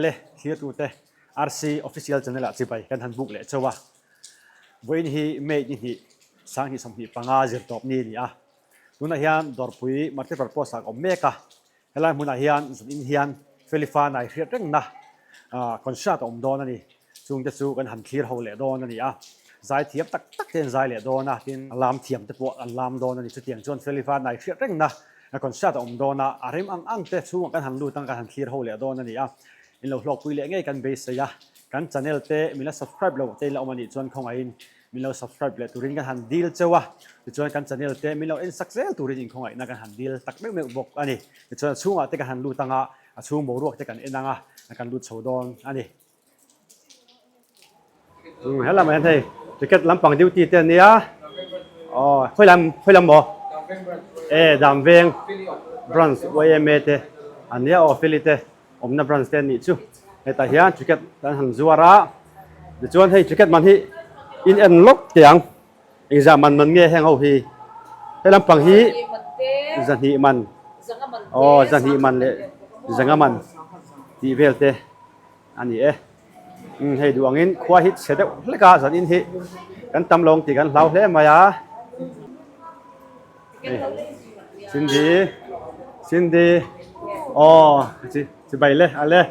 Awle, thlirtute RC Official Channel ah chibai kan han buk leh chauh a. Vawiin hi May ni hnih, sanghnih 25 zirtawp ni a ni a. Tunah hian Dawrpui Multipurpose ah ka awm mek a. Helai hmunah hian zanin hian Felifa nai hriat rengna concert a awm dawn a ni. Chungte chu kan han thlir ho leh dawn a ni a. Zai thiam tak tak te an zai leh dawn a, tin lam thiam te pawh an lam dawn a ni. Chutiang chuan Felifa nai hriat rengna concert a awm dawn a, a rem ang ang te chhungah kan han lut ang kan han thlir ho leh dawn a ni a. In lo hlawkpui leh ngei kan beisei a, kan channel te min la subscribe lo te in la awm a nih chuan khawngaihin Min lo subscribe leh turin kan han dil cheu a, tichuan kan channel te min lo en sak zel turin inkhawngaihna kan han dil tak meuh meuh bawk a ni. Tichuan a chhungah te kan han lut anga, a chhung boruak te kan en anga, kan lut chho dawn a ni. Umm he lamah hian hei ticket lampang duty te ania, aw khawi lam khawi lam maw? E Damveng branch yma te ania aw Feli te. Awmna branch te an nih chu. Hetah hian ticket an han zuar a, tichuan hei ticket man hi in en lawk teh ang. Engzah man man nge heng ho hi? He lampang hi zahnih man, aw zahnih man leh zanga man tih vel te a ni e. Umm hei duh angin khua hi chhe deuh hlek a, zanin hi kan tam lo ang tih kan hlau hle mai a. Cindy Cindy aw chi chibai le a le.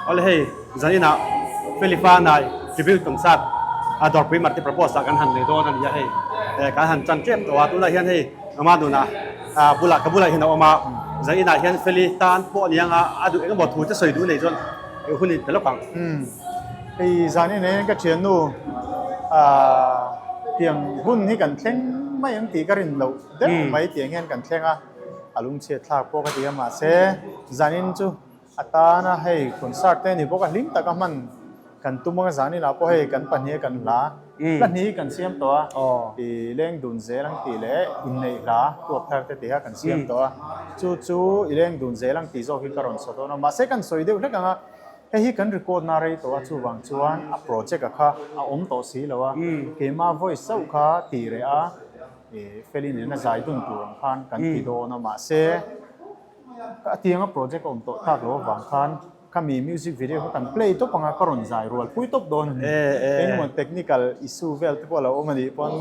Awle hei zaninah Felipa nai tribute concert a dawrpui Marti Propose ah kan han nei dawn a ni a hei kan han chan tep tawh a tunah hian hei ama nunah bulah ka bulah hian a awm a zaninah hian Feli tan pawh a ni ang a a duh engemaw thu te sawi duh nei chuan hun in pe lawk ang. Hei zanin hian ka thiannu tiang hun hi kan thleng mai ang tih ka rin loh deuh mai tiang hian kan thleng a. A lungchhiat thlak pawh ka ti a mahse zanin chu a tana hei concert te a ni bawk a hlim taka hman kan tum anga zaninah pawh hei kan pahnih a kan hla hla hnih kan siam tawh a i leng dun zel ang tih leh inneih hla tuak thar te tih kha kan siam tawh a chu chu i leng dun zel ang tih zawk hi ka rawn saw dawn a mahse kan sawi deuh hlek ang a hei hi kan record na rei tawh a chuvang chuan a project a kha a awm tawh si lo a keimah voice chauh kha tih reh a. Feli nena zai dun tur ang khan kan ti dawn a mahse a tianga project a awm tawh tak loh avang khan khami music video kha kan play tawp anga ka rawn zai rual pui tawp dawn a ni. Engemaw technical issue vel te pawh a lo awm a nih pawn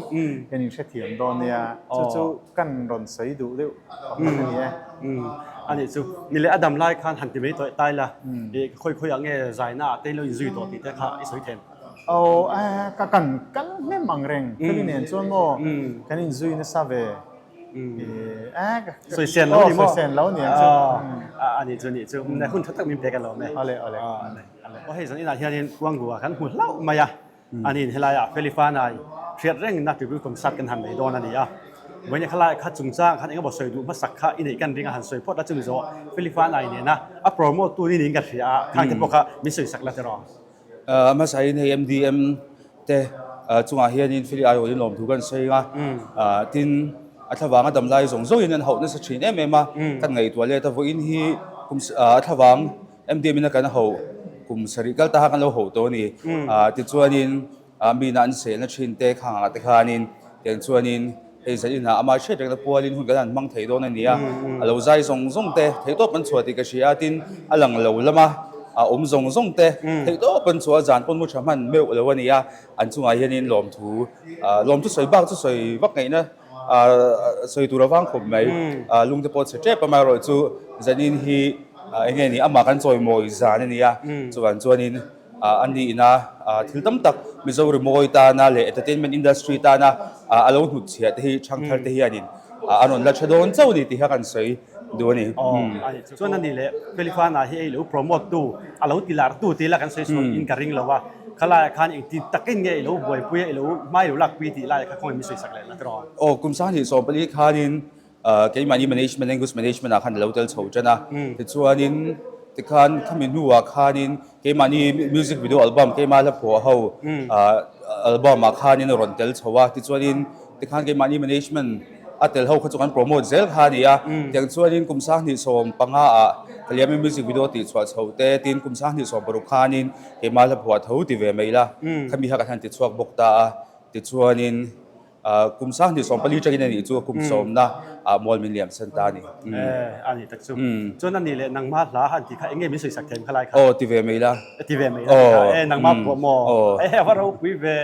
kan inhrethiam dawn nia chu chu kan rawn sawi duh deuh pakhat a ni e. A nih chu ni leh a dam lai khan han ti mai tawh tai la khawi khawi ah nge zaina ah te lo inzui tawh tih te kha i sawi them. Aw ka kan kal hnem ang reng Feli nen chuan maw kan inzui nasa ve Sawi sen lo ni maw? Sawi sen lo ni ang chu. A nih chu nih chu hun tha tak min pek alawm e. Ale ale. Aw hei zan inah hianin Kuangua kan hmu hlauh mai a, aniin helaiah Feli Fanai hriat rengna tribute concert kan han nei dawn a ni a. Vawiin khalai kha chungchang khan engemaw sawi duh hmasak kha i neih kan ring a han sawi phawt a chumi zawh Feli Fanai nena a promote tu ni niin ka hria a, khang te pawh kha min sawi sak la tiraw. A hmasain hei MDM te chungah hianin Feli aiawhin lawmthu kan sawi a, tin a thlavang a dam lai zawng zawngin an hauh nasa thin em em a, kan ngaihtuah let a vawiin hi kum a thlavang MDM in a kan hauh kum sarih kal ta kha kan lo hauh tawh a ni, tichuanin mina an selna thin te khangah te khanin tiang chuanin Hei zan inah amah hriat rengna pualin hun kan han hmang thei dawn a ni a, a lo zai zawng zawng te theihtawp an chhuah tih ka hria a, tin a lang lo lama a awm zawng zawng te theihtawp an chhuah a, zan pawn mu tha hman meuh lo a ni a, an chungah hianin lawmthu lawmthu sawi bak chu sawi vak ngaihna sawi tur avang khawp mai, lungte pawh chhe tep amaherawh chu zanin hi eng nge ni amah kan chawimawi zan a ni a, chuvang chuanin. A ni ina thil tam tak Mizo rimawi tana leh entertainment industry tana a lo hnutchhiah te hi thangthar te hianin a rawn la tha dawn chauh a ni tih kha kan sawi duh a ni. Aw a ni chu. Chuan a ni leh Felifana hi ei lo promote tu a lo ti lar tu tih la kan sawi sual in ka ring lo a, khalaiah khan engti takin nge i lo buaipui a i lo hmai lo lakpui tih laiah kha khawngaih min sawi sak leh la tiraw. Aw kum sanghnih 14 khanin Keimahni management language management ah khan a lo tel chho tan a, tichuanin tikhan khami hnuah khanin keimahni music video album keimah hla phuah ho album ah khanin a rawn tel chho a, tichuanin tikhan keimahni management a. a tel ho kha chu kan promote zel kha a ni a. Tiang chuanin kum 2015 ah ka liam in music video tih chhuah chho te tin kum 2016 khanin keimah hla phuah tho ti ve mai ila khami kha kan han ti chhuak bawk ta a. Tichuanin kum 2014 tangin a nih chu kum sawmna ah mual min liam san ta a ni. A nih tak chu. Chuan a nih leh nangmah hla han tih kha eng nge min sawi sak them kha lai kha? Aw ti ve mai la. Ti ve mai la kha. E nangmah phuah maw? E a va ropui ve.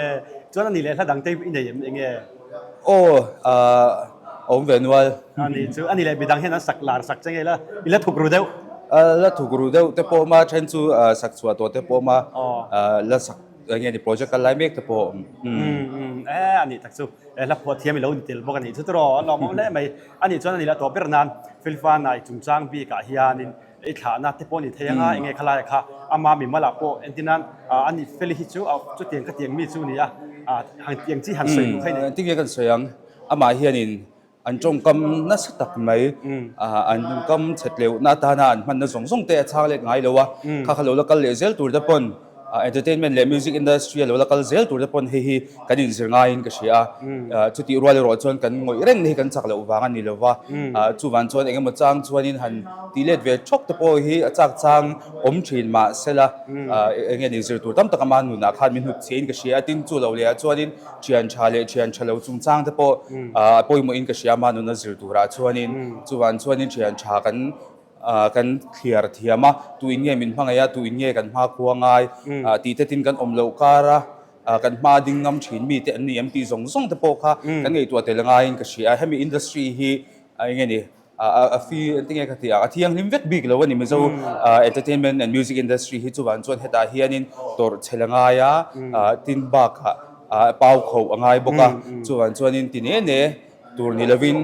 Chuan a nih leh hla dang te i nei em eng nge? Aw a awm ve nual. A nih chu a nih leh midang hian an sak lar sak che nge la i la thuk ru deuh? La thuk ru deuh te pawh awm a, then chu sak chhuah tawh te pawh awm a, la sak Enge ni project kal lai mek te pawh awm. Umm e a nih tak chu e hla phuah thiam i lo ni tel bawk a nih chu tiraw a lawm awm hle mai. A nih chuan a ni lah tawh ber nan Felfana i chungchang bikah hianin i thlahna te pawh a ni thei anga enge khalaiah kha ama mimalah pawh entir nan a ni Feli hi chu chutiang ka tiang mi chu a ni a hang tiang chi han sawi duh kha i nei. Engtin nge kan sawi ang amah hianin An tawngkam nasa tak mai, an kam chhet leuhna atana an hmanna zawng zawng te a chhang let ngai lo a, kha kha lo la kal leh zel tur te pawn entertainment leh music industry a lo la kal zel tur te pawn hei hi kan inzir ngaiin ka hria a, chutih rual erawh chuan kan ngawih reng na hi kan chak loh vang a ni lo va, chuvang chuan eng emaw chang chuanin han tih let ve thawk te pawh hi a chak chang awm thin mahsela eng nge ni zir tur tam tak ama nunah khan min hnut chhiahin ka hria a, tin chu lo leh ah chuanin Thian tha leh thian tha lo chungchang te pawh a pawimawhin ka hria a, nuna zir turah chuanin chuvan chuanin thian tha kan kan thliar thiam a, tuin nge min hmangaih a, tuin nge kan hmakhua ngai tih te tin kan awm loh kar a, kan hma ding ngam thin mi te an ni em tih zawng zawng te pawh kha kan ngaihtuah tel ngaiin ka hria a, hemi industry hi eng nge ni A fi engtin nge ka ti a, a thianghlim vek bik lo a ni Mizo entertainment and music industry hi chuvan chuan hetah hianin tawrh chhel a ngai a, tin bakah pau kho a ngai bawk a, chuvan chuanin ti ne ne tur ni lovin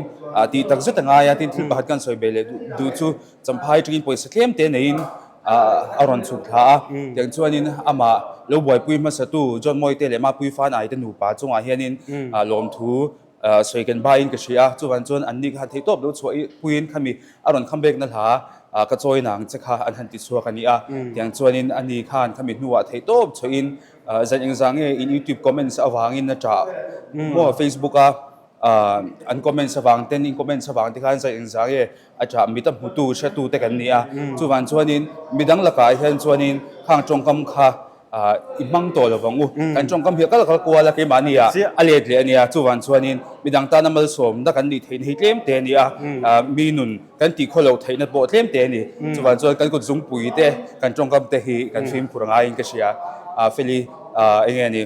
tih tak zet a ngai a, tin thil pakhat kan sawi ve leh duh chu Champhai atangin pawisa tlem te neiin a rawn chhuk thla a, tiang chuanin amah lo buaipui hmasatu John Mawite leh Mapui Fanai te nupa chungah hianin lawmthu Sawi kan baiin ka hria a, chuvan chuan an ni kha han theih tawp lo chhuah i puiin khami a rawn kham bekna hla ka chawi nang che kha an han ti chhuak a ni a, tiang chuanin a ni khan khami hnuah theih tawp chhuahin zan engzah nge in youtube comments avangin a ṭah maw facebook a an comments avang ten in comments avang te khan zan engzah nge a ṭah mit a hmutu hretu te kan ni a, chuvan chuanin midang lakah hian chuanin khang ṭawngkam kha I hmang tawh lo vang u. Kan tawngkam hi a kal kal kual a, keimahni ah a let leh a nia. Chuvang chuanin midang tana malsawmna kan nih theihna hi tlem te a ni a, mi nun kan tih khaw loh theihna pawh tlem te a ni. Chuvang chuan kan kut zungpui te, kan tawngkam te hi kan fimkhur a ngaiin ka hria. Feli, eng nge ni,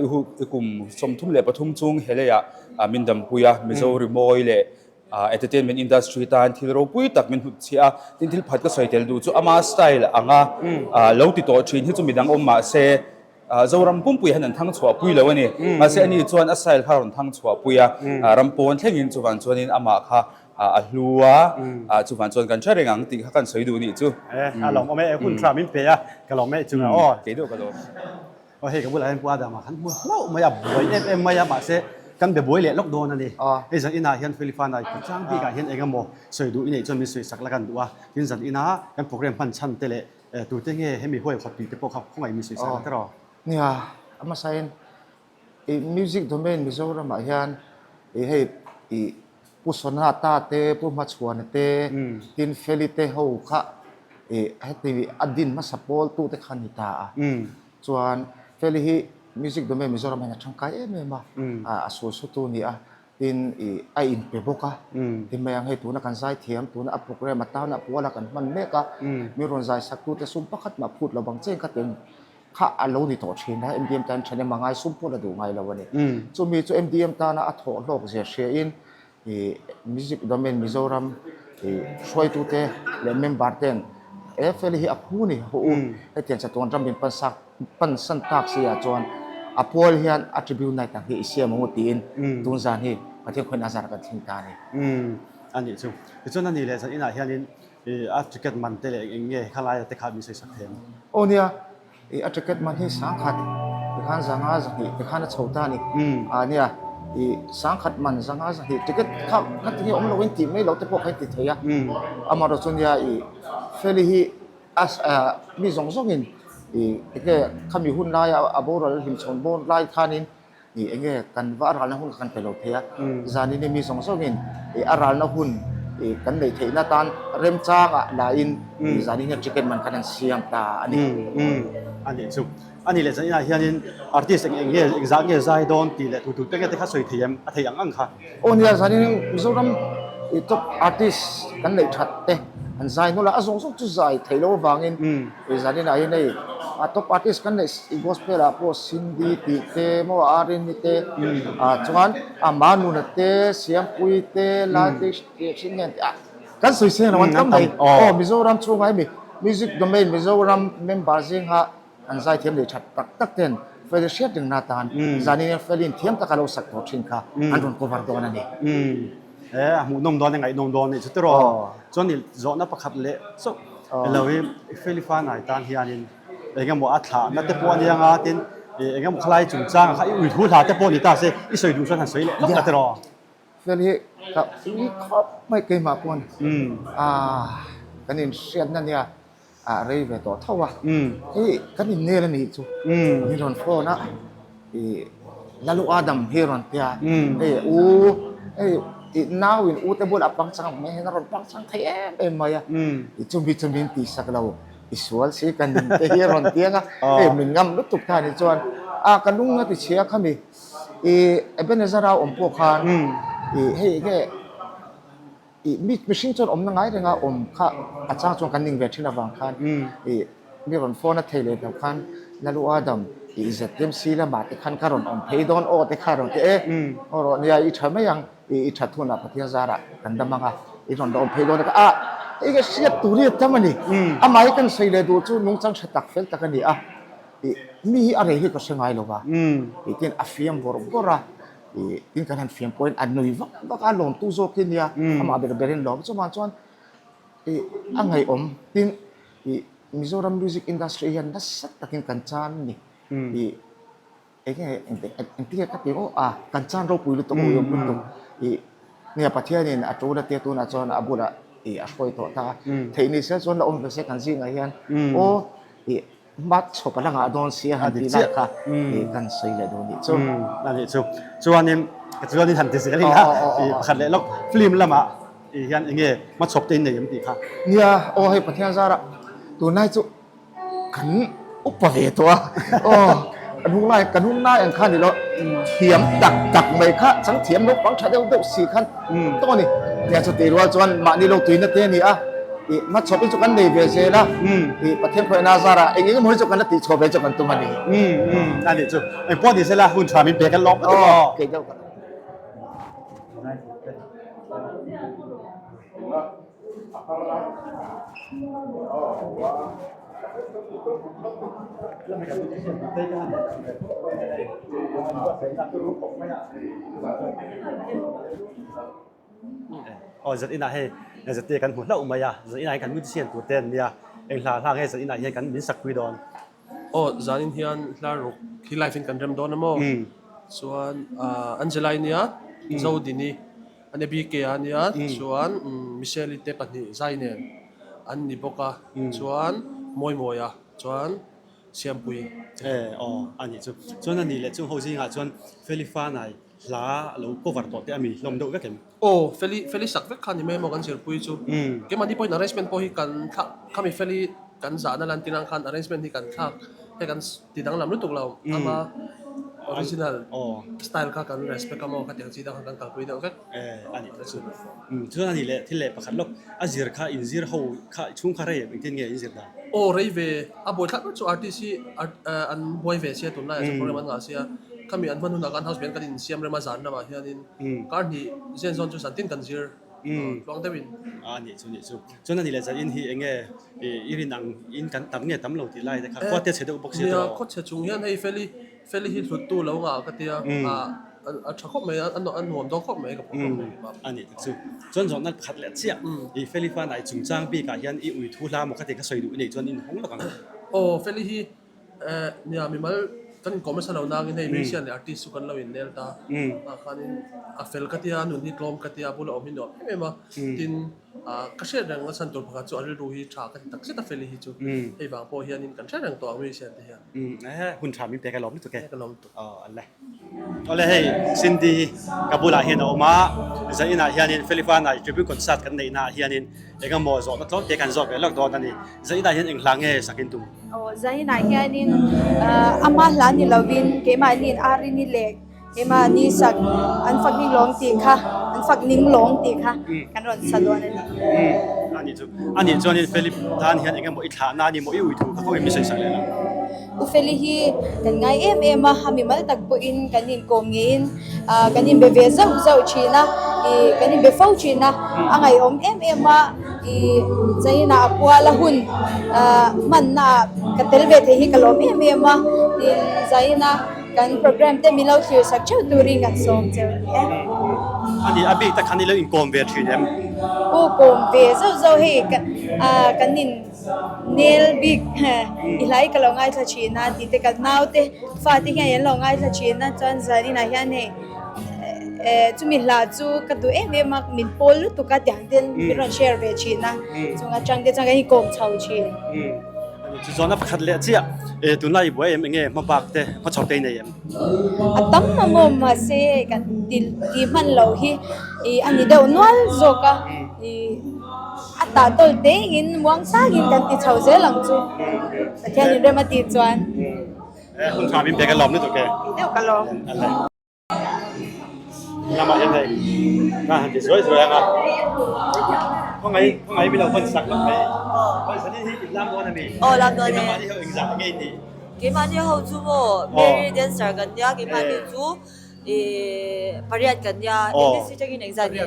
i hu i kum 33 chung heleiah min dampui a, Mizo rimawi leh Entertainment industry tan thil ropui tak min hnutchhiah a, tin thil phat ka sawi tel duh chu ama style anga lo ti tawh thin hi chu midang awm mah se Zoram pumpui hian an thang chhuah pui lo a ni. Mahse ani chuan a style kha a rawn thang chhuah pui a, ram pawn thlengin chuvan chuanin amah kha a hlu a, chuvan chuan kan hre reng ang tih kha kan sawi duh nih chu. A lawmawm e, hun tha min pe a, ka lawm e chungah aw. Kei deuh ka lawm. Aw hei ka bulah hian Pu Adama khan hmu hlauh mai a, buai em em mai a, mahse kan be buai leh lawk dawn a ni. Hei zan inah hian Felifana i khawchang bikah hian eng emaw sawi duh i neih chuan min sawi sak la kan duh a, tin zan ina kan program hman chhan te leh tute nge hemi huai khawp tih te pawh kha khawngaih min sawi sak la tiraw? Nia, a hmasain i music domain Mizoramah hian i hei i Pu Sonata te, Pu Hmachhuana te, tin Feli te ho kha ih heti a din hmasa pawl tu te kha a ni ta a. Chuan Feli hi music domain Mizoram hian a tangkai em em a, a sul sutu a ni a, tin ih a inpe bawk a. Tin mai ang hei tuna kan zai thiam, tuna a programme atana puala kan hman mek a, mi rawn zai sak tute sum pakhat mah phut lo bang chen kha teng kha a lo ni tawh thin a, MDM tan thahnem a ngai sum pawh la duh ngai lo a ni. Chumi chu MDM tana a thawh hlawk zia hriain ih music domain Mizoram ih hruaitute leh member ten he fel hi a phu ni haw u, hetiang chatuan ram min pansak pansan tak si ah chuan a pual hian a tribute night ang hi i siam ang u tiin tun zan hi Pathian khawiin a zar kan thleng ta a ni. A nih chu. Tichuan a ni leh zan inah hianin Ih a ticket man te leh eng nge kha laia te kha min sawi sak thei ang? Aw nia, ih a ticket man hi 10,000 tikhan 500 tikhan a chho ta a ni. Ah nia, ih 10,000 man 500 ticket kha kha tinge awm loin tih mai loh te pawh kha in ti thei a. Amaherawhchu chu nia ih Feli hi a mi zawng zawngin ih enge khami hun laia a boral hlimchhawn bawr lai khanin. I enge kan va a ralna hun kha kan pe lo thei a, zanin hi mi zawng zawngin i a ralna hun i kan neih theihna tan remchangah lahin i zanin hian ticket man khan an siam ta a ni. A nih chu. A nih leh zaninah hianin artist eng eng nge engzah nge zai dawn tih leh tu tute nge te kha sawi thei em? A thei ang ang kha. Aw nia, zanin Mizoram i top artist kan neih that te an zai nawlh a, a zawng zawng chu zai theih loh avangin i zaninah hian hei a top artist kan neih i gospel ah pawh Cindy tih te maw Arini te ah chuan a Manuna te Siampuii te Laltei tih Hringngen te ah kan sawi seng lo an tam mai. Aw Mizoram chhungah hemi music domain Mizoram member zingah An zaithiam leh that tak tak ten Feli hriat reng na tan zanin hian Feli'n thiam taka lo sak tawh thin kha an rawn cover dawn a ni. E a hmuhnawm dawn e ngaihnawm dawn a nih chu tiraw. Chuan i zawhna pakhat leh chauh elo hi Feli Fanai tan hianin eng emaw a thlahna te pawh a nia nga tin eng emaw khalai chungchangah kha i ui thu hla te pawh ni ta se i sawi duh chuan han sawi leh lawk la tiraw. Feli hi ka ui khawp mai keimah pawn a kan inhriatna nia. Ah rei ve tawh tho a, hei kan innel a nih chu min rawn phone a, ih Lalu Adam hi rawn tia, hei u hei ih nau in u te bulah pangchang ang mai hian a rawn pangchang thei em em mai a, ih chumi chu min tihsak lo i sual si ka ning te hi a rawn tiang a, hei min ngam lutuk ta ni chuan ah ka lung a ti chhia khami ih Ebenezer a awm pawh khan ih hei enge Ih mi mihring chuan awmna ngai renga awm kha a chang chuan kan ning ve thin avang khan ih mi rawn phone a thei leh hlo khan Lalu Adam ih ZMC lamah te khan ka rawn awm phei dawn aw te kha rawn ti e aw rawh nia i tha mai ang ih i that hunah Pathian zarah kan dam ang a i rawn la awm phei dawn a ah hei ka hriat tur hi a tam a ni amah hi kan sawi leh duh chu nungchang tha tak fel tak a ni a ih mi hi a rei hi ka hre ngai lo va ih tin a fiam bawrh bawrh a. Ih tin kan han fiam pawhin a nui vak vak a, lawmtu zawk hi nia, amah ber berin lawm chuvang chuan ih a ngaihawm tin ih Mizoram music industry hian nasa takin kan chan a ni. Ih eng nge engtin nge ka ti aw a kan chan ropui lutuk a uiawm lutuk ih nia Pathianin a tul a tia tunah chuan a bulah ih a hruai tawh ta a, theih ni se chuan la awm ve se kan zingah hian aw ih Hmat chhawp a la ngah dawn sia han tih lai kha kan sawi leh dawn nih chu. A nih chu. Chuanin ka chuanin han ti zel ila pakhat leh lawk film lamah hian eng nge hmachhawp te in nei em tih kha. Nia, aw hei Pathian zarah tunlai chu kan upa ve tawh a, aw kan hun lai kan hun lai ang kha ni lo thiam tak tak mai kha chang thiam naupang tha deuh deuh si khan tawh a ni. Nia chutih rual chuan mahni lo tuina te a ni a. Ih hmachhawp hi chu kan nei ve zel a, ih Pathian khawiahna zarah eng eng emaw hi chu kan la tihchhuah ve chu kan tum a ni. Umm a nih chu. Eng pawh ni sela hun tha min pe kan lawm lutuk aw. Kei deuh ka lo. Aw zat inah hei zate kan hmu hlauh mai a, zat inah hian kan musician tur te an nia, eng hla hla nge zat inah hian kan min sak pui dawn. Aw zanin hian hla ruk hi live in kan rem dawn a maw? Chuan Angela-i nia, Zodini a nia, BK-a nia, chuan Michelle-i te pahnih zai nen an ni bawk a, chuan Mawimawia chuan Siampui. E aw a nih chu. Chuan a nih leh chung ho zingah chuan Feli Fanai Hla a lo cover tawh te a mi hlawm deuh vek em? Aw, Feli, Feli sak vek kha ni mai emaw kan zirpui chu. Keimahni pawhin arrangement pawh hi kan thlak, khami Feli kan zahna lan tirang khan arrangement hi kan thlak hei kan ti danglam lutuk lo. Ama original style kha kan respect a maw khatiang chi dang kha kan kalpui deuh vek. E, a nih tak chu. Chuan a nih leh thil leh pakhat lawk, a zir kha inzir ho kha chhung kha rei em? Engtin nge inzir dan? Aw, rei ve. A buai thlak ber chu artist hi an buai ve sia tunlaiah chuan program an ngah sia. Khami an hman hunah khan house band kan insiam rem a zan lamah hianin kar hnih zen zawn chu zan tin kan zir tluang deuhin. A nih chu nih chu. Chuan a nih leh zan in hi eng nge i rin ang in kan tam nge tam lo tih lai te kha khua te chhe deuh bawk sia tiraw? Nia, khaw chhe chung hian hei Feli Feli hi hluttu lo ngah ka tia a tha khawp mai a a nuam dawn khawp mai ka pawh khawp mai. A nih tak chu. Chuan zawhna pakhat leh chiah i Feli fanai chungchang bikah hian i ui thu hla maw kha ti ka sawi duh i nei chuan in hawng lawk ang. Aw Feli hi Eh, nia mimal kan inkawm nasa lo nangin hei musician leh artist chu kan lo innel ta. Ah khanin a fel ka tia, nun hi tlawm ka tia, a bula awm hi nuam em em a. Tin, ah ka hriat reng a chhan tur pakhat chu a rilru hi tha ka ti tak zet a Feli hi chu. Hei vang pawh hianin kan hre reng tawh ang musician te hian. Eh, hun tha min pek a lawm lutuk e. Ka lawm lutuk. Aw, a le. Awle hei Cindy ka bulah hian a awm a, zaninah hianin Felifana tribute concert kan neihnaah hianin engemaw zawhna tlawm te kan zawh ve lawk dawn a ni. Zaninah hian eng hla nge sakin tum? Aw zaninah hianin ama hla ni lovin keimahniin Arini leh Keimahni sak an fak ning lawng tih kha an fak ning lawng tih kha kan rawn sa dawn a ni. A nih chu a nih chuanin Feli tan hian eng emaw i thlahna a ni maw i ui thu kha khaw em i sawi sak leh lo? U Feli hi kan ngai em em a, a mimal tak pawhin kan inkawm ngeiin kan inbe ve zauh zauh thin a, ih kan inbe fo thin a, a ngaihawm em em a, ih zaninah a kual a hun hmannaah ka tel ve thei hi ka lawm em em a, tin zaninah Kan program te min lo thlir sak theuh turin kan sawm cheu a ni e. A ni, a bik tak khan i lo inkawm ve thin em? Aw kawm ve zauh zauh hei ah kan in nel bik i hlai ka lo ngaithla thin a tih te kan nau te fa te hian an lo ngaithla thin a chuan zaninah hian hei eh chumi hla chu ka duh em em a min pawl lutuk a tiang ten min rawn share ve thin a chung atang te chuan kan inkawm chho thin. Chu zawhna pakhat leh chiah e tunlai i buai em enge hma bak te hma chho te i nei em? A tam a maw mahse kan ti ti hman lo hi ih a ni deuh nual zawk a ih a tah tawl te in muang sang in kan ti chho zel ang chu Pathian in rem a tih chuan. Hun tha min pe ka lawm lutuk e. Deuh ka lawm. Lamah hian hei ka han ti zuai zuai ang a khawngaih khawngaih min lo hawn sak lawk mai hawn sanin hi in lam dawn a mi Aw lam dawn e keimahni ho engzah nge i tih Keimahni ho chu maw Mary dancer kan nia keimahni chu ih pariat kan nia NBC atangin engzah nge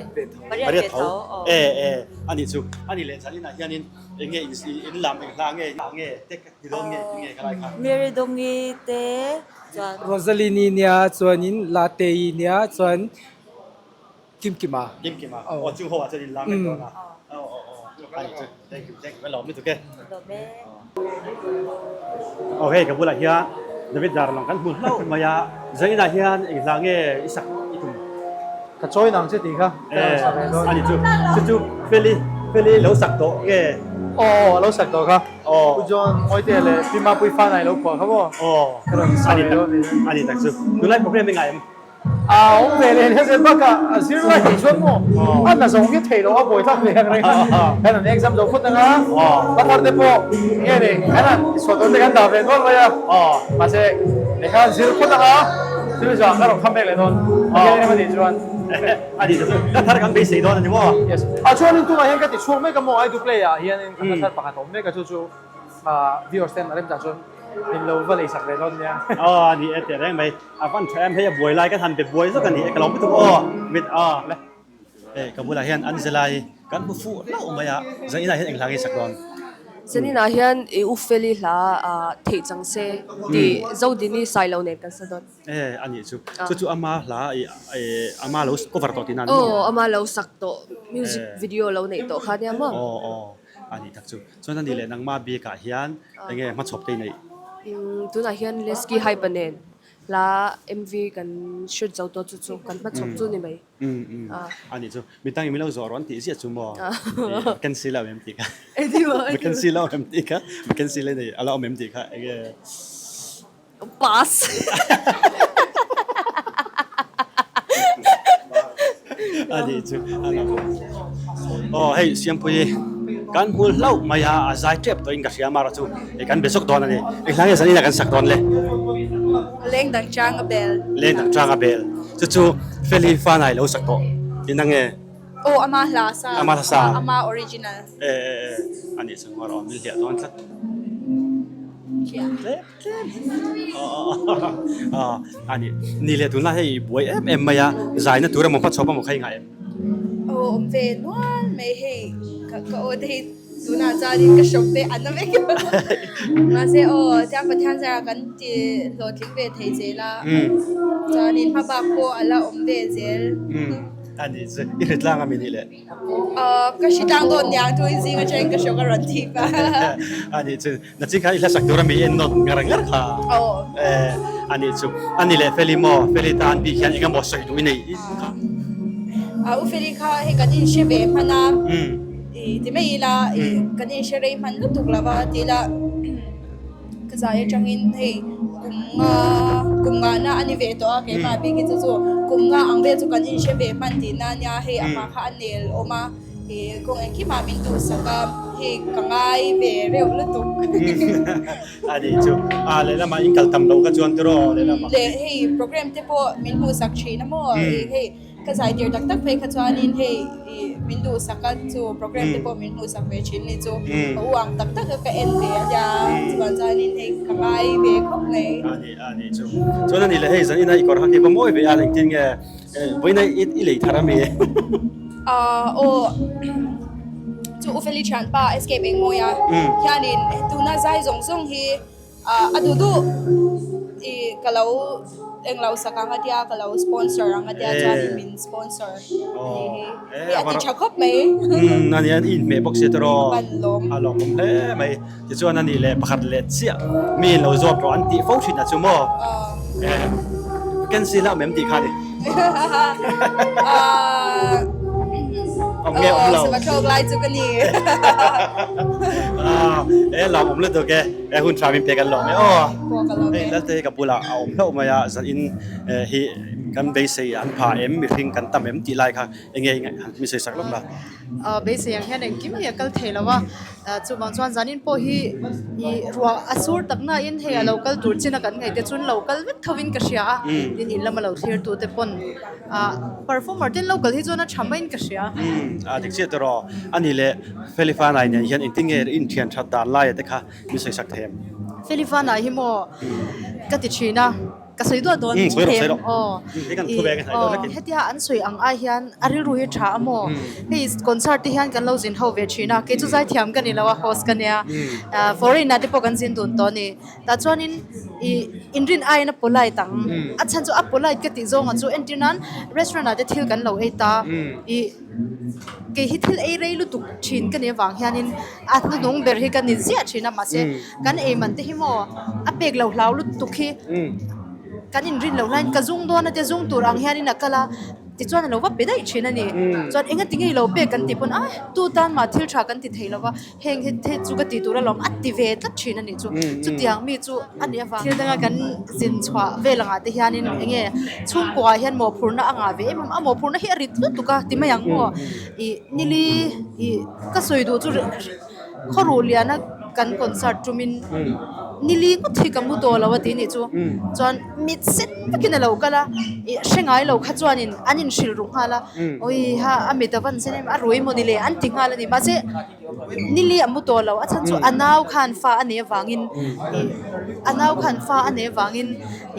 pariat ve tho aw e e ani chu ani leh zaninah hianin enge in lam eng hla nge nge te ti dawn nge ti nge ka lai kha Mary Dawngi te chuan. Rosalini nia chuanin Latei nia chuan Kimkima. Kimkima aw chu ho ah chuan in lam vek dawn a aw aw aw ani chu thank you thank you ka lawm lutuk e. Lawm e. Aw hei ka bulah hian David Darlong kan hmu hlauh mai a zaninah hian eng hla nge i sak i tum? Ka chawi nang che tih kha ka rawn sak ve dawn. Ani chu chu chu Feli Feli lo sak tawh nge? Aw a lo sak tawh kha. Aw. Pu John Mawite leh Pi Mapui Fanai lo phuah kha maw? Aw. Ka rawn sak ve dawn ni. Ani tak chu. Tunlai program i ngai em? A awm ve leh hle zel bakah a zir lai thei chuan maw a hna zawng hi thei loh a buai thlak ve ang reng a. Kan han exam zo phut ang a, pathar te pawh nge ni kan han suah dawn te kan dah ve nual mai a. Mahse lehkha han zir phut ang a, thil zawh ka rawn kham mek leh dawn. Pathian em a nih chuan. A nih chu ka thar kan beisei dawn a ni maw? Yes. A chuanin tunah hian ka ti chhuak mek a maw I do play ah hianin ka hla thar pakhat a awm mek a chu chu viewers ten a remchang chuan min lo va lei sak ve dawn nia. Aw a ni e teh reng mai. A van tha em hei a buai lai kan han be buai zawk a ni e ka lo hmu tuk aw mit aw le. Hei ka bulah hian Angela-i kan hmu fuh hlauh mai a, Zaninah hian eng hla nge sak dawn? Zaninah hian i U Feli hla theih chang se tih Zodini Sailo nen kan sa dawn. E a nih chu, chu chu ama hla i ama lo cover tawh tihna a ni maw? Aw ama lo sak tawh, music video lo neih tawh kha nia maw? Aw aw a nih tak chu. Chuan a nih leh nangmah bikah hian enge hmachhawp te i neih? Tunah hian Lesky Hype-a nen hla MV kan shoot zo tawh chu chu kan hmachhawp chu ni mai. A nih chu midang in min lo zawh rawh an tih ziah chu maw vacancy la awm em tih kha vacancy la awm em tih kha vacancy la nei a la awm em tih kha enge pass a nih chu a la aw hei Siampuii kan hmul hlauh mai a a zai tep tawhin ka hria amaherawh chu kan be zawk dawn a ni enghlai nge zanin ah kan sak dawn le. Leng dang chang a bel. Leng dang chang a bel. Chu chu Feli Fanai lo sak tawh tihna nge? Aw ama hla sa. Ama hla sa. Ama original. E e e a nih chang erawh min hliah dawn tlat. Hliah. Tlem tlem. Aw a nih ni leh tunlai hei buai em em mai a zaina tur emaw hmachhawp emaw kha i ngah em? Aw awm ve nual mai hei ka ka aw te hi Tunah chuanin ka hrawk te an na vek mahse aw tiang Pathian zarah kan ti hlawhtling ve thei zel a chuanin hmabak pawh a la awm ve zel. A nih chu i hre tlang a mi nih le? Aw ka hre tlang dawn niang thu in zing atangin ka hrawk a rawn thip a. A nih chu nachin kha i hla sak tur a mi en nawt ngar ngar kha. Aw. A nih chu a ni leh Feli maw Feli tan bik hian eng emaw sawi duh i nei kha? U Feli kha hei kan inhre ve hman a. I ti mai ila i kan inhre rei hman lutuk lo va ti ila ka zai atangin hei kum nga kum nga na a ni ve tawh a keimah bik hi chu chu kum nga ang vel chu kan inhre ve hman tihna a nia hei amah kha a nel awm a ih kawng engkimah min duhsak a hei ka ngai ve reuh lutuk. A nih chu a lehlamah in kal tam loh kha chuan tiraw lehlamah. Leh hei program te pawh min hmuhsak thin a maw ih hei. Ka zai tir tak tak phei kha chuanin hei ih min duhsak a chu program te pawh min hmuhsak ve thin ni chu ka u ang tak tak a ka en ve a nia chuan chuanin hei ka ngai ve khawp mai. A ni a ni chu chuan a ni le hei zan ina i kawr hak hi va mawi ve a engtin nge vawiina i i lei thar ami? Aaa aw chu Ufeli thianpa Escape Engmawia hianin tuna zai zawng zawng hi A duh duh i ka lo englo sak ang a tia ka lo sponsor ang a tia chuanin min sponsor a ni hi. Hei a ti tha khawp mai. Umm a nia i inhmeh bawk sia tiraw. Ban lawm. A lawmawm hle mai. Tichuan a nih leh pakhat leh chiah mi in lo zawt rawh an tih fo thin a chu maw. Vacancy la awm em tih kha a ni. Awm nge awm lo. Sava thlawk lai chu ka ni. E lawmawm lutuk e. E hun tha min pek an lawm e aw. Hei Lalte hi ka bulah a awm hlauh mai a, zan in hi kan beisei an pha em, mihring kan tam em tih lai kha enge min sawi sak lawk la. Beisei ang hian engkim hi a kal thei lo a, chuvang chuan zan in pawh hi ih ruah a sur tak na in hei a lo kal tur chin a kan ngaih te chuan lo kal vek tho in ka hria a, tin in lama lo thlir tu te pawn ah performer ten lo kal hi chuan a tha mai in ka hria. A dik chiah tawh rawh, a nih leh Felifanai nen hian engtin nge inthian that dan laia te kha min sawi sak thei em? Felifanai hi maw ka ti thin a, ka sawi duah dawn thei em aw. Hetia an sawi ang ai hian a rilru hi tha a maw? Hei concert te hian kan lo zin ho ve thin a, kei chu zaithiam ka ni lo a, host ka nia, foreign ah te pawh kan zin dun tawh a ni. Tah chuanin ih inrin aiin a polite ang, a chhan chu a polite ka tih zawngah chu entir nan restaurant ah te thil kan lo ei ta ih. Kei hi thil ei rei lutuk thin ka nih avang hianin a hnuhnung ber hi ka ni ziah thin a mahse kan ei man te hi maw a pek lo hlau lutuk hi kan inrin loh laiin ka zung dawn a tia zung tur ang hianin a kal a tichuan a lo va pe daih thin a ni chuan enga tinge i lo pek kan tih pawn a tu tan mah thil tha kan ti thei lo va. Heng hi hei chu ka tih tur alawm a ti ve tlat thin a nih chu. Chutiang mi chu a nih avang thil danga kan zin chhuah vel angah te hianin eng nge chhungkuaah hian mawhphurhna a ngah ve em em a, mawhphurhna hi a rit lutuk a ti mai ang maw ih nili ih ka sawi duh chu khawruh liana kan concert tumin nili ngawt hi ka mu tawh lo a ti nih chu chuan mit sen vekin a lo kal a ih hre ngai lo kha chuanin an inhrilh ru nghal a awiha a mit a van sen em a rui maw ni le an ti nghal a ni mahse. Nili a mu tawh lo a chhan chu a nau khan fa a nei avangin ih a nau khan fa a nei avangin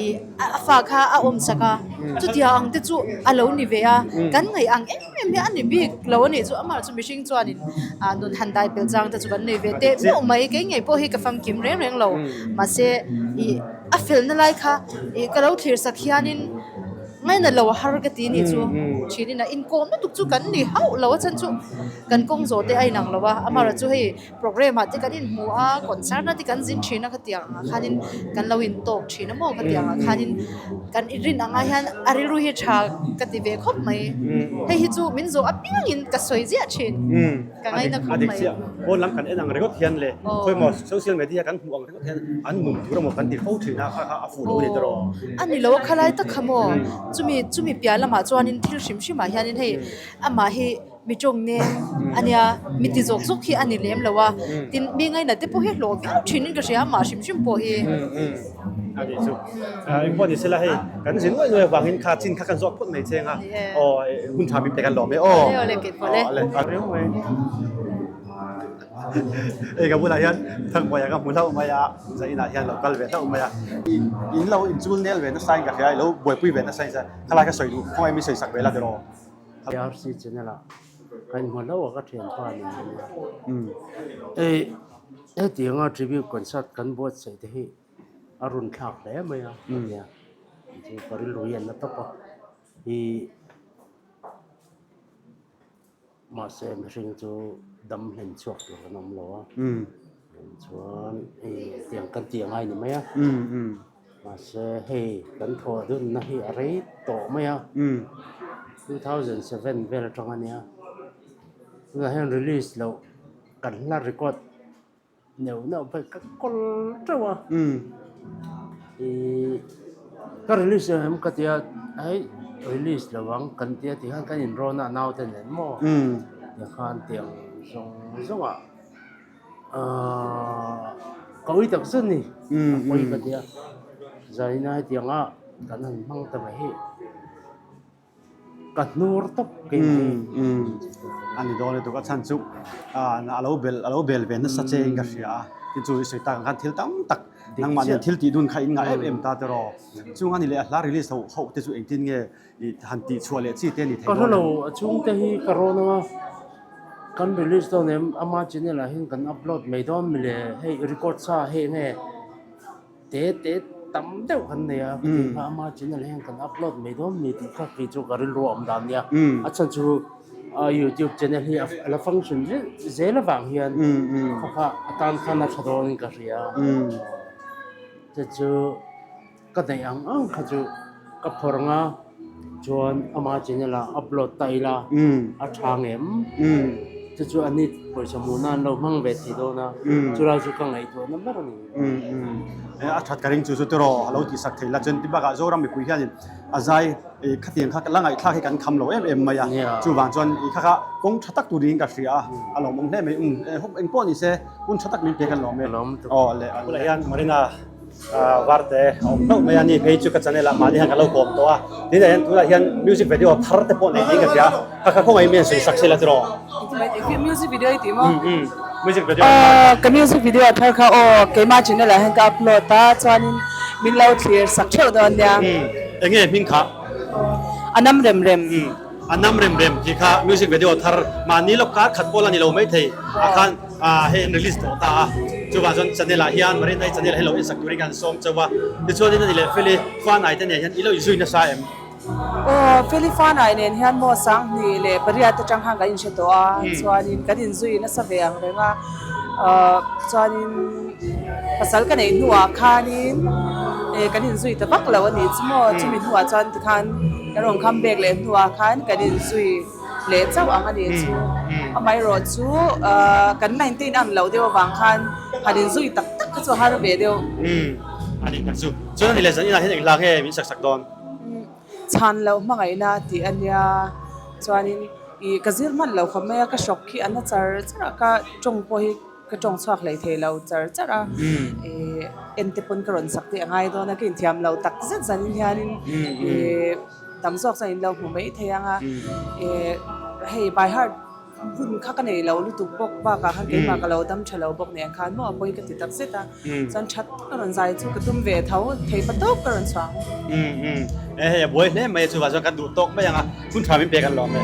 ih a fa kha a awm sak a chutia ang te chu a lo ni ve a kan ngaih ang em em hi a ni bik lo a nih chu amah chu mihring chuanin ah nun han dai pelh chang te chu kan nei ve teh meuh mai kei ngei pawh hi ka famkim reng reng lo mahse ih a felna lai kha ih ka lo thlir sak hianin. Ngaina lo a har ka ti nih chu thinin a inkawm lutuk chu kan ni hauh lo a chhan chu kan kawng zawh te a inang lo a amaherawh chu hei program ah te kan inhmu a concert ah te kan zin thin a khatiang ah khanin kan lo intawk thin a maw khatiang ah khanin kan rin ang ah hian a rilru hi tha ka ti ve khawp mai hei hi chu min zawh apiangin ka sawi ziah thin ka ngaina khawp mai. Pawn lam kan en ang ringawt hian le khawimaw social media kan hmuh ang. An nun tur emaw kan ti fo thin a, kha kha a fuh lo a ni tawh. A ni lo a khalai tak kha maw? Chumi chumi piah lamah chuanin thil hrim hrimah hianin hei amah hi mi tawng nem a nia, mi ti zawk zawk hi a ni lem lo a, tin mi ngainat te pawh hi hlawh viau thinin ka hria amah hrim hrim pawh hi. A nih chu. Engpawh ni sela hei kan zin nuai nuai avangin kha chin kha kan zawk phawt mai cheng a, aw hun tha min pe kan lawm e aw. Awle keipawh le. Awle. Hei ka bulah hian Thangbuaia ka hmu hlauh mai a, Zainah hian lo kal ve hlauh mai a. In lo inchul nel ve nasa in ka hria, i lo buaipui ve nasa in khalai ka sawi duh khawngaih mi sawi sak ve la tiraw. ARC channel ah ka inhmu hlauh a ka thianpa nen a nia. Hei hetianga tribute concert kan buatsaih te hi a run thlak hle mai a nia chu ka rilru hi an la tawp a ih. Mahse mihring chu dam hlen chhuak tur kan awm lo a, chuan hei tiang kan tih angai ni mai a, mahse hei kan thawh dunna hi a rei tawh mai a, 2007 vel atang a nia, tunah hian release loh kan hla record neuh neuh phei ka kawl teuh a. Ih ka release em em ka tia hei release lo ang kan tia ti khan kan inrawn a naute nen maw ti khan tiang zawng zawng ah ahh ka ui tak zet a ni a pawi ka tia zaina hetiang a kan han hmang ta mai hi. Ka hnur tawp kei hi. A ni dawn lutuk a chhan chu a lo bel a lo bel ve nasa che in ka hria a tin chu i sawi tak ang khan thil tam tak nangmah nen thil tih dun kha in ngah em em ta te rawh chung a ni leh a hla release ho ho te chu engtin nge i han tih chhuah leh chi te a ni thei Ka dawn hrelo a chhungte hi ka rawn anga kan release dawn em ama channel ah hian kan upload mai dawn mi le hei record sa hei enge Te te tam deuh kan nei a, ka tih kha ama channel hian kan upload mai dawn mi tih kha kei chu ka rilru a awm dan nia. A chhan chu youtube channel hi a la function zel avang hian kha kha a tan khan a tha dawnin ka hria. Chu chu ka neih ang ang kha chu ka phawrh ang a. Chuan ama channel ah upload ta ila a tha ngem chu chu a ni pawisa hmuh nan lo hmang ve thei dawn a chulai chu ka ngaihtuah na ber a ni. A that ka ring chu chu tiraw a lo tih sak thei la chuan ti bakah Zoram mipui hianin a zai khatiang kha la ngaihthlak hi kan kham lo em em mai a chuvang chuan i kha kha kawng tha tak turin ka hria a a lawmawm hle mai eng pawh ni se hun tha tak min pe kan lawm e aw le bulah hian Marina Varte a awm hlauh mai a ni phei chu ka channel ah mahni hian ka lo kawm tawh a tinah hian tunah hian music video thar te pawh nei niin ka hria kha kha khawngaih mian sawi sak sela tiraw music video i tih maw music video ka music video thar kha aw keima channel ah hian ka upload a chuanin min lo thlir sak theuh dawn nia enge hming kha a nam rem rem a nam rem rem tih kha music video thar mahni lawk kar khat pawh la ni lo maithei ah khan Ah hei an release tawh ta a, chuvang chuan channel ah hian Marina-i channel hi lo en sak turin kan sawm chauh a, tichuanin ani leh Feli Fanai te nen hian i lo inzui nasa em? Aw, Feli Fanai nen hian maw 2008 atang khan kan inhre tawh a, chuanin kan inzui nasa ve ang reng a, chuanin pasal ka neih hnuah khanin kan inzui ta vak lo a nih chu maw, chumi hnuah chuan tikhan kan rawn come back leh hnuah khan kan inzui. leh chauh ang a ni chu. Amaherawh chu kan line te in ang loh deuh avang khan han inzui tak tak kha chu a har ve deuh. Umm a nih tak chu. Chuan a ni leh zan inah hian eng hla nge min sak sak dawn? Chhan loh hmangaihna tih a nia. Chuanin ih ka zir hman loh khawp mai a, ka hrawk khi a na char char a, ka tawng pawh hi ka tawng chhuak hlei thei lo char char a. Ih en te pawn ka rawn sak tih a ngai dawn a, ka inthiam lo tak zet zanin hianin ih. Tam zawk chuan in lo hmu mai thei ang a, eh hei by heart hun kha ka nei lo lutuk bawk bakah khan keimah ka lo dam tha lo bawk nen khan maw a pawi ka ti tak zet a, chuan that ka rawn zai chu ka tum ve tho thei pa tawp ka rawn chhuang. Umm eh hei a buai hle mai a chuvah chuan kan duh tawk mai ang a, hun tha min pek an lawm e.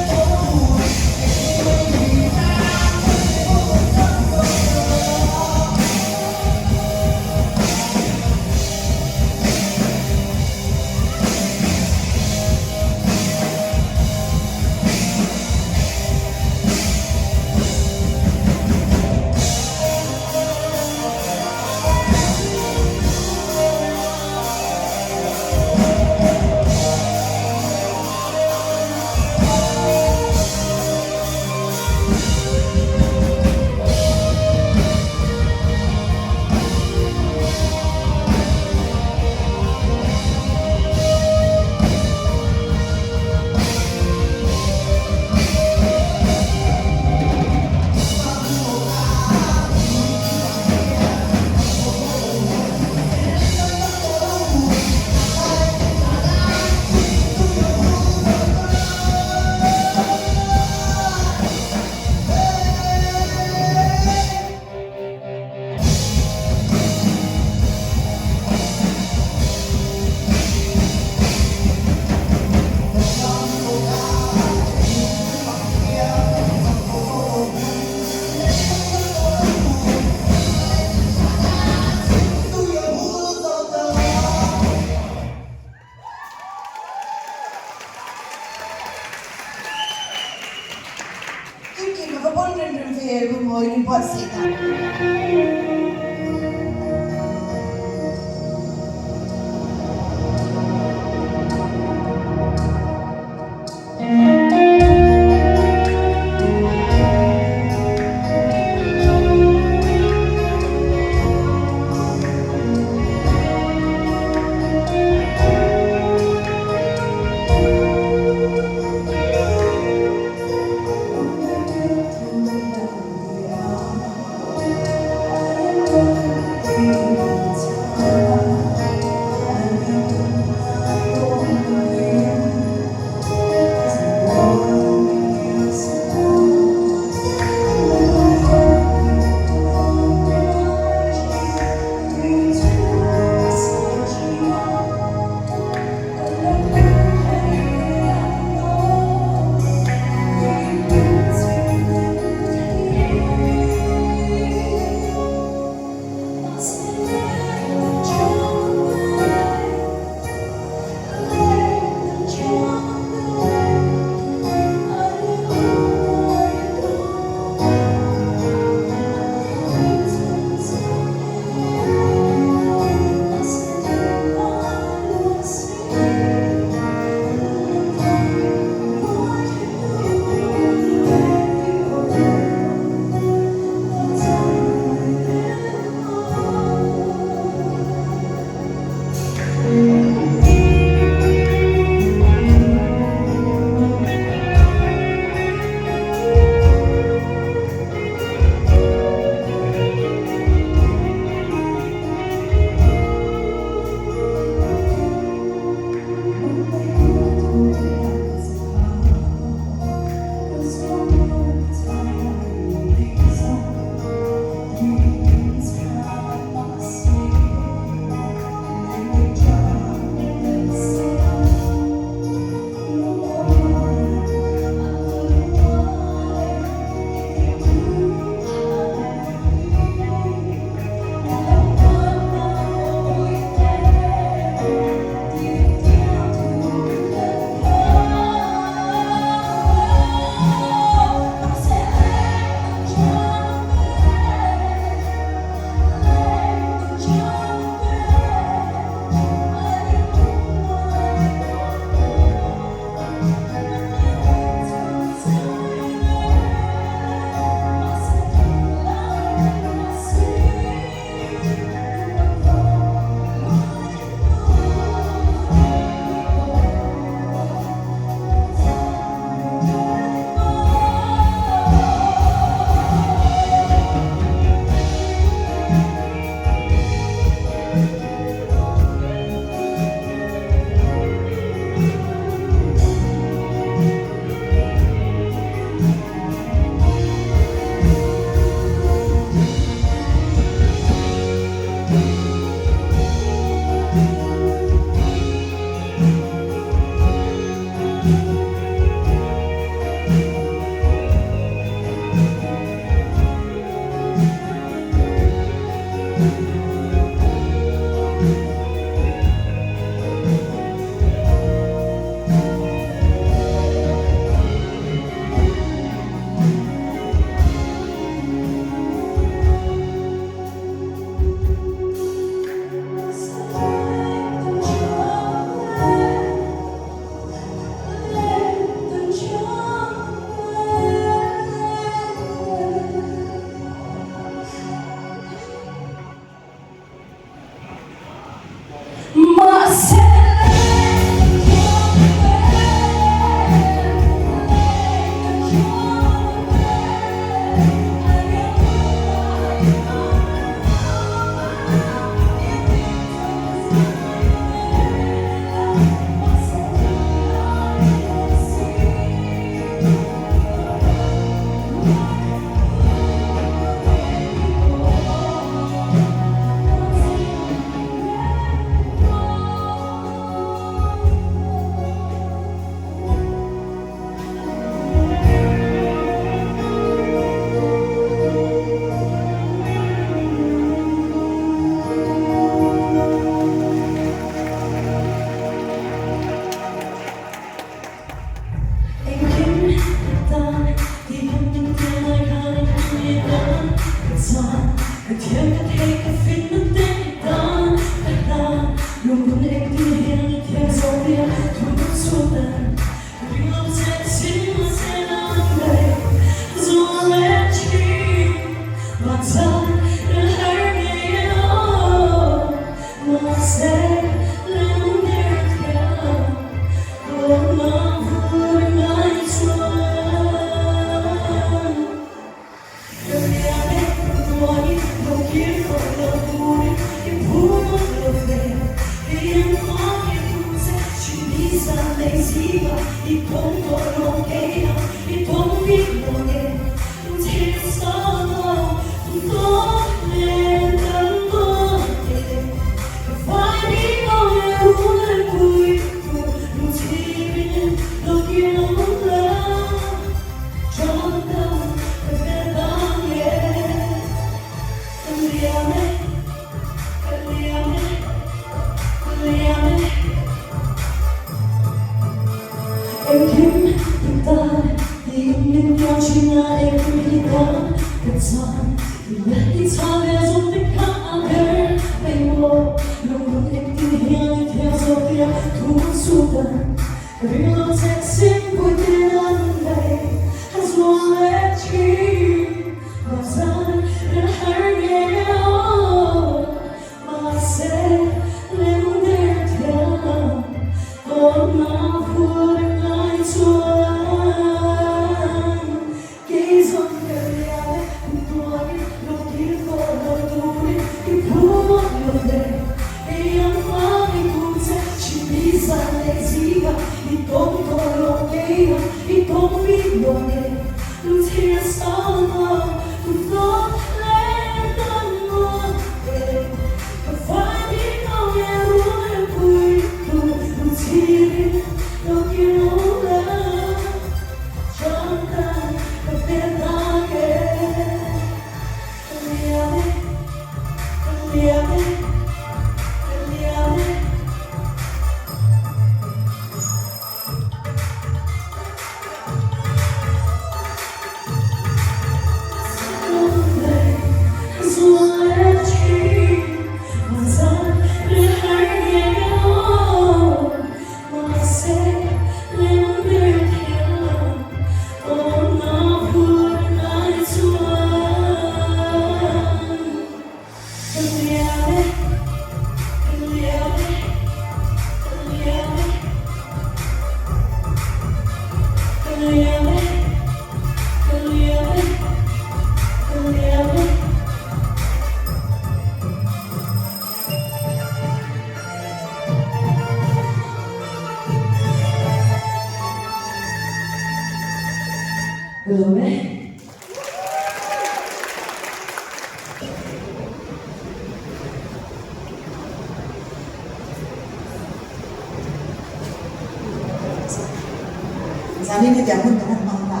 Zanin hetiang hun kan han hmang ta a,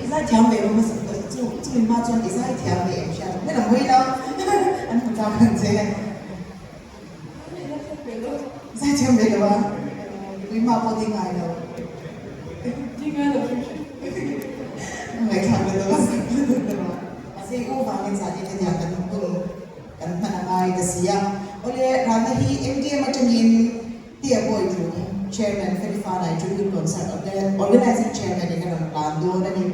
i zaithiam ve awm a chu chumi hma chuan i zaithiam ve em hriat ang hmel ang hawi lo an hmu ta. Ngaihthlak ang che. Zaithiam ve lo a, mipui hma pawh ding ngai lo. Ding ngai lo hrim hrim. Ngaihthlak ve lo a, zaithiam ve lo a. Mahse i u vangin zan in hetiang kan hun kan hman a ngai ta si a. Awle, Rana hi MDM atangin Tia Bawitlung, Chairman Felifanai Tribute Concert Organizing Chairman in a rawn plan dawn a ni.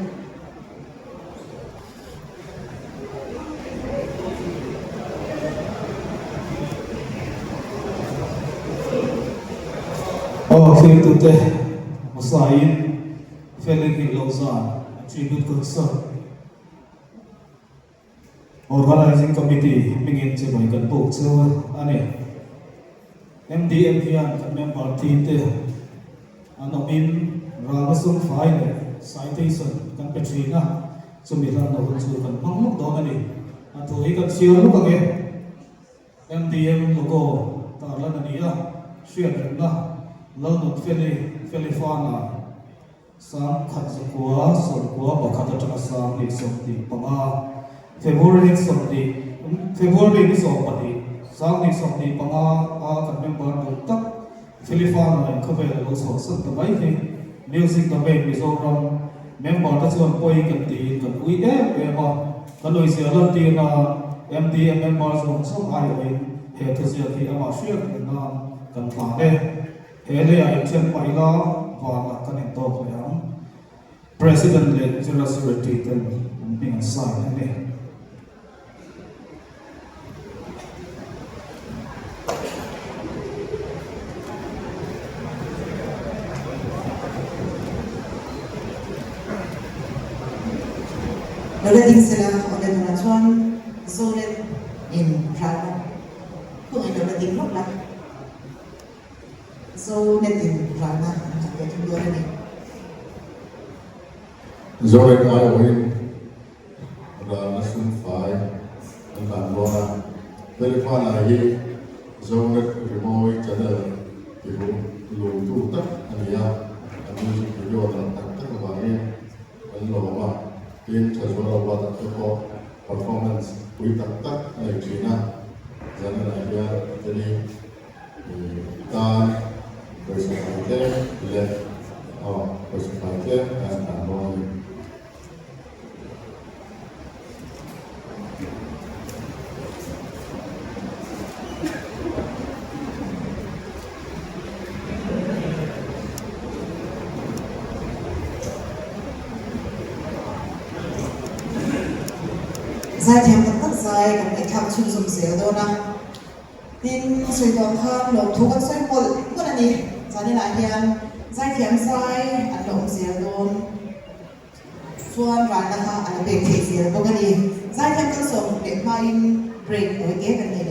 Aw thiltute hmasain Felin Hnihlawzan Tribute Concert Organizing Committee hmingin chibai kan buk chu a ni. MDM hian kan member thi te an awmin ralna sum fai leh citation kan pe thin a, chumi hlanna hun chu kan hmang lawk dawn a ni. A thu hi kan chhiar lawk ang e. MDM logo tarlan a ni a, hriatrengna Lalnunfeli Felifana, Sangkhat zakua sawmkua pakhat atanga 2025 February ni 20 February ni 20 2025 a kan member duh tak Philippa nen khawvel a lo chhuahsan ta mai hi Music Domain Mizoram member te chuan pawi kan tiin kan ui em em a, kan uizia lantir nan MDM member zawng zawng aiawhin he thuziak hi amah hriat reng nan kan hlan e. He leiah inthian hmai la vanah kan intawk leh ang. President leh General Secretary ten an hming an sign a ni. Lola Dingsela awle tunah chuan Zonet in ralna khawngin Lola ding lawk la. Zonet in ralna an han ve thung dawn a ni. Zonet aiawhin ralna sum fai an hlan dawn a, Felifana hi Zonet rimawi channel tihu lungtu tak a ni a, a music video dang tak tak avangin an lawm a, tin Thazuala Award-ah te pawh performance pui tak tak a nei thin a, zaninah hian a tel i. Tan pawisa fai tlem leh aw pawisa fai tlem kan tan dawn a ni. Zaithiam tak tak zai kan ngaihthlak chhunzawm zel dawn a. Tin, a sawi tawh ang khan lawmthu kan sawi mawlh mawlh a ni. Zaninah hian zaithiam zai an la awm zel dawn chuan ralna kha a la pek theih zel bawk a ni. Zaithiam kan sawm leh hmain break tawi te kan nei leh.